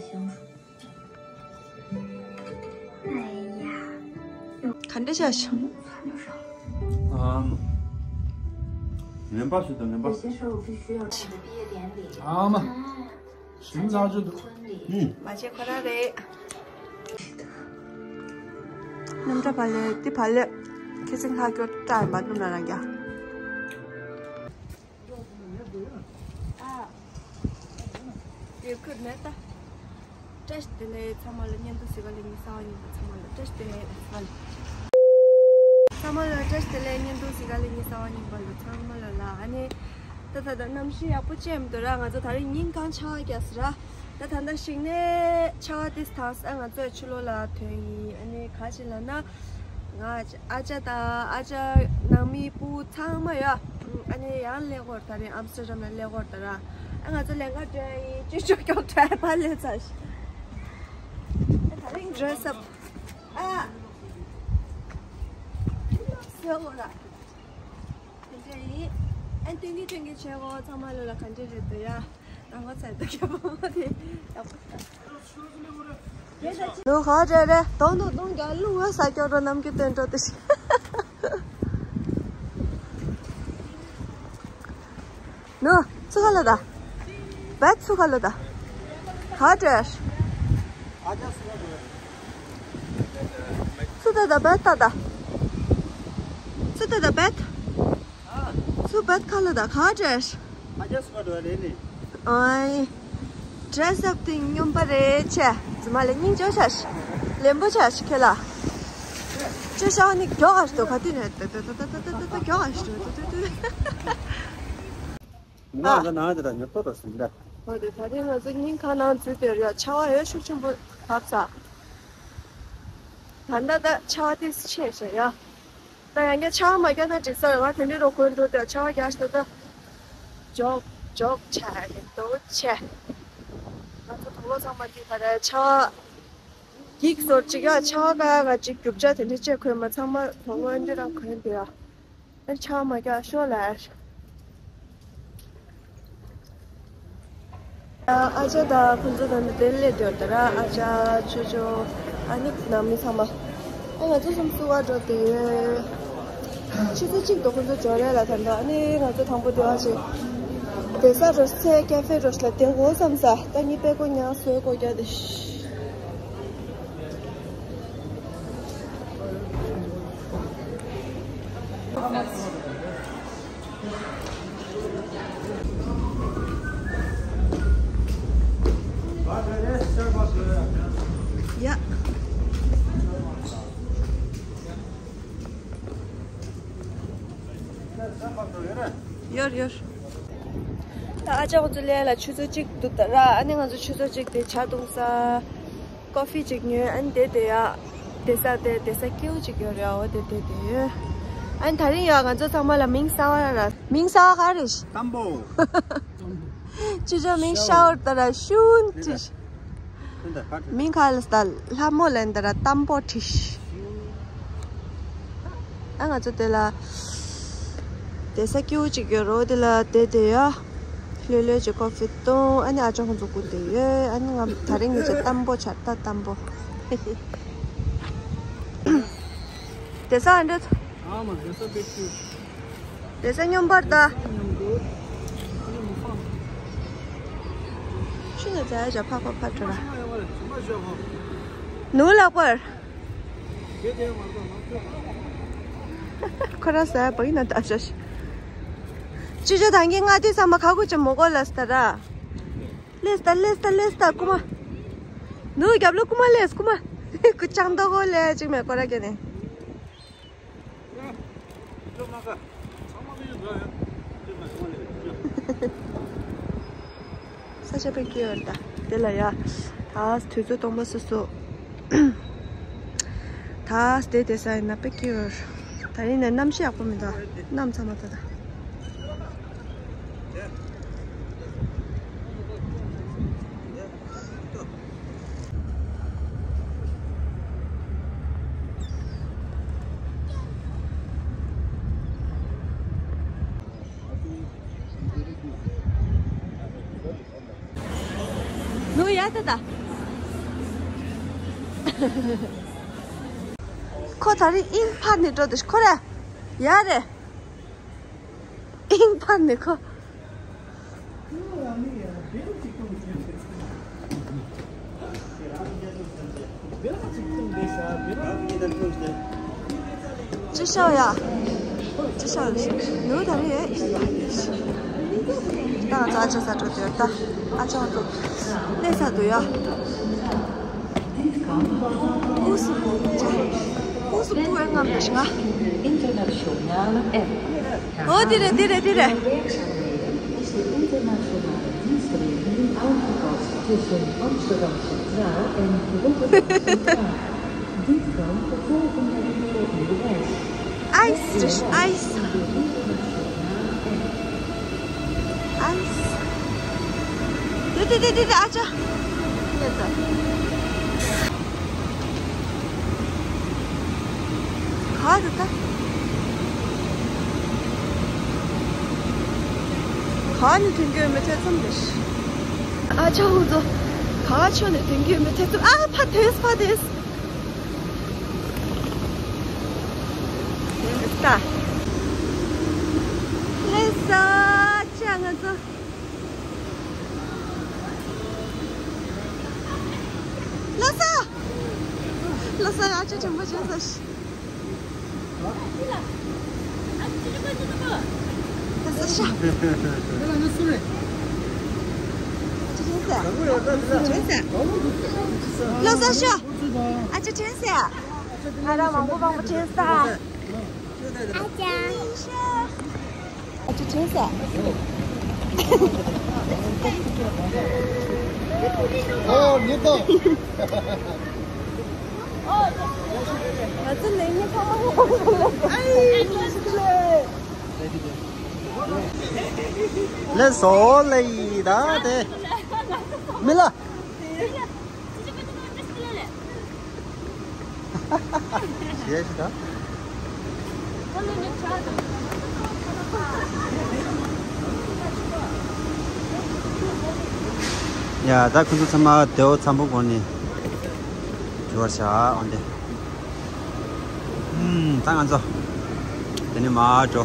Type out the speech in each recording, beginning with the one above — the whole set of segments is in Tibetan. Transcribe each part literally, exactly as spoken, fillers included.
ག་འདྲ་བྱས་བྱུང་། ཨམ། ངན་པ་ཞིག་དང་ངན་པ། ཨ་མ། ཞིམ་ལངས་ཀྱི་འདུག་ཨུ། མ་བྱེད་ཁོ་རང་རེད། རྣམ་གྲྭ་བག་ལེབ་འདི་བག་ལེབ། ཁྱེད་ཚོ་ལྷག་སྐྱོར་སྐྲག་ཡིན་པ་སྣུམ་ལ་རང་རྒྱག་ཡོད་ཁུར་མེད་ད། བཀྲ་ཤིས་བདེ་ལེགས། ཚང་མ་ལ་བརྙན་ཐུང་གཟིགས་ག་ལ་ཉིན་གསར་པ་རྙིང་པ་ཚང་མ་ལ་བཀྲ་ཤིས་བདེ་ལེགས། ཚང་མ་ལ་བཀྲ་ཤིས་བདེ་ལེགས། བརྙན་ཐུང་གཟིགས་ག་ལ་ཉིན་གསར་པ་རྙིང་པ་ལ་ཚང་མ་ལ་ལ། ཨ་ནི་ད་ད་ད་གནམ་གཤིས་ཡག་པོ་ཅན་མི་འདུག་ར། ང་ཚོ་ད་རིང་ཉིན་གང་ཆར་པ་རྒྱག་སི་ར། ད་ད་ལྟ་ཞིག་ནས་ཆར་པ་དེ་ཐང་ས་ང་ཚོ་ཕྱི་ལོགས་ལ་ཐོན་ཡིན། ཨ་ནི་ག་ཅི་ལ་ན། ང་ཨ་ཅག་དང་ཨ་ཅག་ནང་མི་སྤུ་གུ་ཚང་མ་ཡོད། ཨ་ནི་ཡང་སླེབས་ཀྱི་ཡོད་རེད། ད་རིང་ཨམ་སི་ཊར་ཌམ་ལ་སླེབས་ཀྱི་ཡོད་རེད་ད་ར། ཨ་ང་ཚོ་ལས་ཀ་འགྲོ་ཡ་ཡིན། ཅི་ཅོ་ཀྱོག་ཌ་རའི་བར་སླེབས་ཚར་ཤག་ཨ་ད་རིང་ཌི་རེ་སི་ཨབ། ཨ་སེ་ལོ་ར། དེ་འདྲ་ཡིན། ཨ་སྟོན་གྱི་སྟོན་གྱི་བྱེད་སྒོ་ཚང་མ་ལོ་ལ་ག་འདྲ་རེད་འདུག་ཡ། ནང་པ་ཚོས་ད་རྒྱལ་པོ་དེ་ཡག་པོ་ལོ་ག་འདྲ་རེད། དོང་དུ་དོང་རྒྱ་ལུང་བ་ས་སྐྱོ་རོ་ནམ་གྱི་དོན་འགྲོ་དེ་ཤི། ནུ་ཚུ་ག་ལ་ད། བད་ཚུ་ག་ལ་ད། ག་འདྲ། ཚུ་ད་ད་བད་ད་ད། ཚུ་ད་ད་བད། ཚུ་བད་ག་ལ་ད་ག་འདྲ། ཨོའི། ཌི་རེ་སི་ཨབ་དེ་སྨྱོན་པ་རེད་ཆེ། རྫུན་མ་ལས་སྙིང་རྗེ་ཆེ་ཤི། ལེན་པོ་ཆེ་ཤི་ཁྱེད་ལ། ཅི་ཤ་ནི་མགྱོགས་ཨ་ཤི་དོ་ག་དུས་ནས་ཏོ་ཏོ་མགྱོགས་ཨ་ཤི་དོ་ཏོ་ཏོ་ཏོ། ང་ད་ནང་དེ་ད་ཉོ་ཏོ་ཏོ་སིན་ད། ཧོ་དེ་ད་དེ་ང་ཚོ་ཉིན་གང་ནང་འཛུལ་དེར་ཡ་ཆར་པ་ཡོད་ཤུགས་ཆེན་པོ་བབས་ས། ད་ལྟ་ད་ཆར་པ་ཏིས་ཆེ་ཤ་ཡ། ད་ཡང་བསྐྱར་ཆར་པ་མ་བརྒྱབ་ན་འགྲིག་ས་རེད། ང་དེ་འདྲའི་རོ་ཁོལ་འགྲོ་དེ་ཆར་པ་རྒྱག་ཤི་ད། འཇོག་འཇོག་ཆ་རེད་དོ་ཆེ། ང་ཚོ་དུག་ལོག་ཚང་མ་འདི་ག་རེ་ཆར་པ་འགྱིག་ཟོར་ཅིག་ཡ་ཆར་པ་ག་ག་ཅིག་རྒྱུ་ཆ་དེ་འདྲ་ཅིག་གོན་མ་ཚང་མ་དུག་ལོག་འདི་རང་གོན་དེ་ཡ། ཆར་པ་མ་རྒྱག་ཤོག་ལ། ཨ་ཅག་དང་ཁོང་ཚོ་ད་ནི་དེར་སླེབས་དེར་ད་ར། ཨ་ཅག་ཅོ་ཅོ་ཨ་ནི་ནང་མི་ཚང་མ། ཨ་ང་ཚོ་གསུམ་བསུ་བ་འགྲོ་དེ་ཡོད། ཆུ་ཚོད་གཅིག་ཏུ་ཁོང་ཚོ་འབྱོར་རེད་ལ། ད་ལྟ་ཨ་ནི་ང་ཚོ་དང་པོ་དེ་བ་ཅིག་བསྡད་ས་འགྲོ་སའི་ཀེ་ཧྥེ་འགྲོ་ལ་བསྡད་དགོས་བསམ་ས། ད་ནི་པད་ཀོ་ཉག་བཟོས་དགོས་རྒྱ་དེ། ཡ། ཡོར་ཡོར། ད་ཨ་ཅག་ཁོ་ཚོ་ལས་ལ་ཆུ་ཚོད་གཅིག་འདུག་ད་ར། ཨ་ནི་ང་ཚོ་ཆུ་ཚོད་གཅིག་དེ་ཇ་འཐུང་ས། ཀོ་ཧྥི་ཅིག་ཉོས། ཨ་ནི་དེ་དེ་ཡ། དེ་ས་དེ་དེ་ས་སྐྱིད་པོ་ཅིག་ཡོད་རེད། འོ་དེ་དེ་དེ་ཡོད། ཨ་ནི་ད་རིང་ཡ་ང་ཚོ་ཚང་མ་ལ་མིང་གསར་པ་ར། མིང་གསར་པ་ག་རེ་ཞིག་ཏམ་པོ། ཅི་ཅོ་མིང་ཤའོར་ད་ར་ཤུན་ཅི་ཞིག་མིང་ག་ལ་ས་ལྷ་མོ་ལན་ད་ར་ཏམ་པོ་ཁྲིས། ཨ་ང་ཚོ་དེ་ལ་དེ་ས་སྐྱིད་པོ་ཅིག་ཡོད་རོ། དེ་ལ་དེ་དེ་ཡ། ལྷོད་ལྷོད་ཅིག་ཀོ་ཧྥི་འཐུང་། ཨ་ནི་ཨ་ཅག་ཁོང་ཚོ་སྐུ་དེ་ཡོད། ཨ་ནི་ང་ད་རིང་ངེད་ཅག་ཏམ་པོ་ཆར་ད་ཏམ་པོ། དེ་ས་ཨ་འདྲ། ཨ་མ་དེ་ས་པེ་ཁྱུ། དེ་ས་སྨྱོན་པར་ད། ཆུ་ལ་ཛ་ཡ་ཇ་ཕ་ཁོ་ཕ་ཁྲོ་ར། ནུ་ལག་པར། ཁོ་ར་ཟ་ཡ་བག་ཡིན་ན་ད་ཤ་ཤ། ཅི་ཅོ་ད་གིན་ང་དེ་ས་མ་ཁ་ཁུ་ཅི་མོ་གོ་ལ་སྟ་ར། ལེས་ད་ལེས་ད་ལེས་ད་རྐུ་མ། ནུ་རྒྱབ་ལོ་རྐུ་མ་ལེས་རྐུ་མ། ཁུ་ཅང་ད་གོ་ལེ་ཅིག་མེ་ཁོ་ར་གེ་ནེ། ས་ཆ་དཔེ་སྐྱིད་ཡོད་རེད་ད། དེ་ལ་ཡ། ད་དུས་ཚོད་སྟོང་པ་སོ་སོ། ད་དེ་དེ་ས་ཡིན་ན་དཔེ་སྐྱིད་ཡོད་རེད། ད་ཡིན་ན་གནམ་གཤིས་ཡག་པོ་མི་འདུག་གནམ་ཚང་མ་ད་ད། ནུ་ཡ་ད་ད། ཁོ་ད་རིང་ཨིན་ཕར་ནས་འགྲོ་འདུག་ཁོ་ར། ཡ་རེད། ཨིན་ཕར་ནས་ཁོ། ཅི་ཤོག་ཡ། ཅི་ཤོག་ནུ་ད་རེ། ད་ང་ཚོ་ཨ་ཅག་ས་འགྲོ་དུས་ད་ཨ་ཅག་འདུག་གནས་ས་འདུག་ཡ། ཨུ་སུ་པུ་ཅ། ཨུ་སུ་པུ་ཨེ་ངམ་ད་ཤི་ང་། Internationale Air. ཨོ་དེ་རེད་དེ་རེད་དེ་རེད། Is de internationale dienstregeling uitgepast tussen Amsterdam Centraal en Rotterdam Centraal. Dit kan gevolgen hebben voor uw reis. ཨའི་སི་ཨའི་སི། ཨའི་སི། དེ་དེ་དེ་དེ་དེ་ཨ་ཅག་ག་རེ་ད། ག་ནས་ཐོན་གྱི་ཡོད་མེད་ཐེ་ཚོམ་རེད། ཨ་ཅག་ཧུ་ཛོ། ག་ཕྱོགས་ནས་ཐོན་གྱི་ཡོད་མེད་ཐེ་ཚོམ། ཨ་ཕ་དེས་ཕ་དེས། ད། ལེ་ས་ཅག་ང་ཚོ། ལོ་སོ། ལོ་སོ་ང་ཚོ་དྲན་པ་བྱུང་སོང་། ལོ་སོ་ཤ། ལོ་སོ་ཤ། ཨ་ཅག་དྲན་སོང་། ང་རང་མང་པོ་མང་པོ་དྲན་སོང་། ཨ་ཅག་ཨ་ཅག་དྲན་སོང་། ཨོ་ཉེ་ཏོ། ང་ཚོ་ལས་ངན་ཚང་མ། ཨའི། ལེ་སོ་ལེ་ཡི་ད་དེ། མི་ལ། ཞེས་ཤི་ད། ཡ་ད་ཁོ་ཚོ་ཚང་མ་བདེ་བོ་འཚམ་པོ་སྒོ་ནས་འགྱུར་བར་བྱ་འོན་ཏེ། ཨུམ། ད་ང་ཚོ་དེ་ནས་མར་འགྲོ།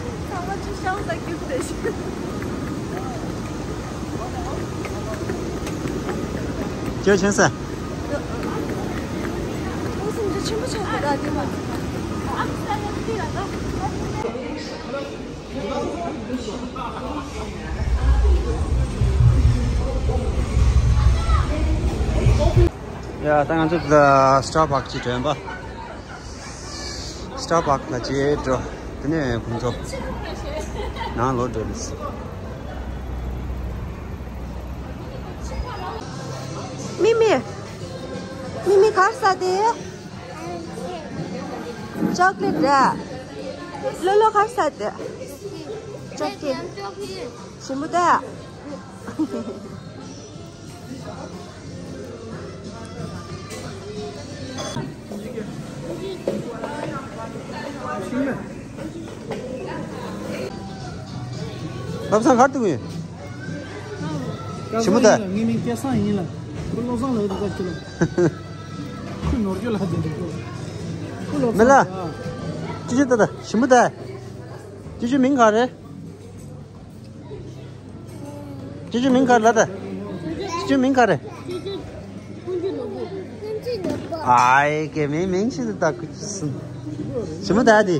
ཅེ་ཆེན་ས། ཡ་ད་ང་ཚོ་ད་སི་ཊར་བྷག་ཅིག་འགྲོ་ཡིན་པ། སི་ཊར་བྷག་ལ་ཅིག་འགྲོ། དེ་ནས་ཁོང་ཚོ་ནང་ལོགས་འགྲོ་རེད། མི་མི། མི་མི་གར་ས་དེ། ཅོག་ལེ་ཊི་རེད། ལོ་ལོ་གར་ས་དེ། ཅོག་ལེ་ཊི། ཞིམ་པོ་ད། བློ་བཟང་གར་འདུག་ཡིན། ཞིམ་པོ་ད། ངའི་མིང་སྐལ་བཟང་ཡིན་ལ། ཁོ་བློ་བཟང་ལ་འདུག་ཁྱོད་ལ། ཁོ་ནོར་སྐྱོ་ལ་འདུག་ཁོ་བློ་བཟང་མེ་ལ། ཡ། ཅི་ཅི་ད་ད་ཞིམ་པོ་ད། ཅི་ཅི་མིང་ག་རེ། ཅི་ཅི་མིང་ག་རེ་ལ་ད། ཅི་ཅི་མིང་ག་རེ། ཨའི་ཀེ་མིང་མིང་ཅི་ད་ད་ཁུ་ཅི་སུན། ཞིམ་པོ་ད་དེ།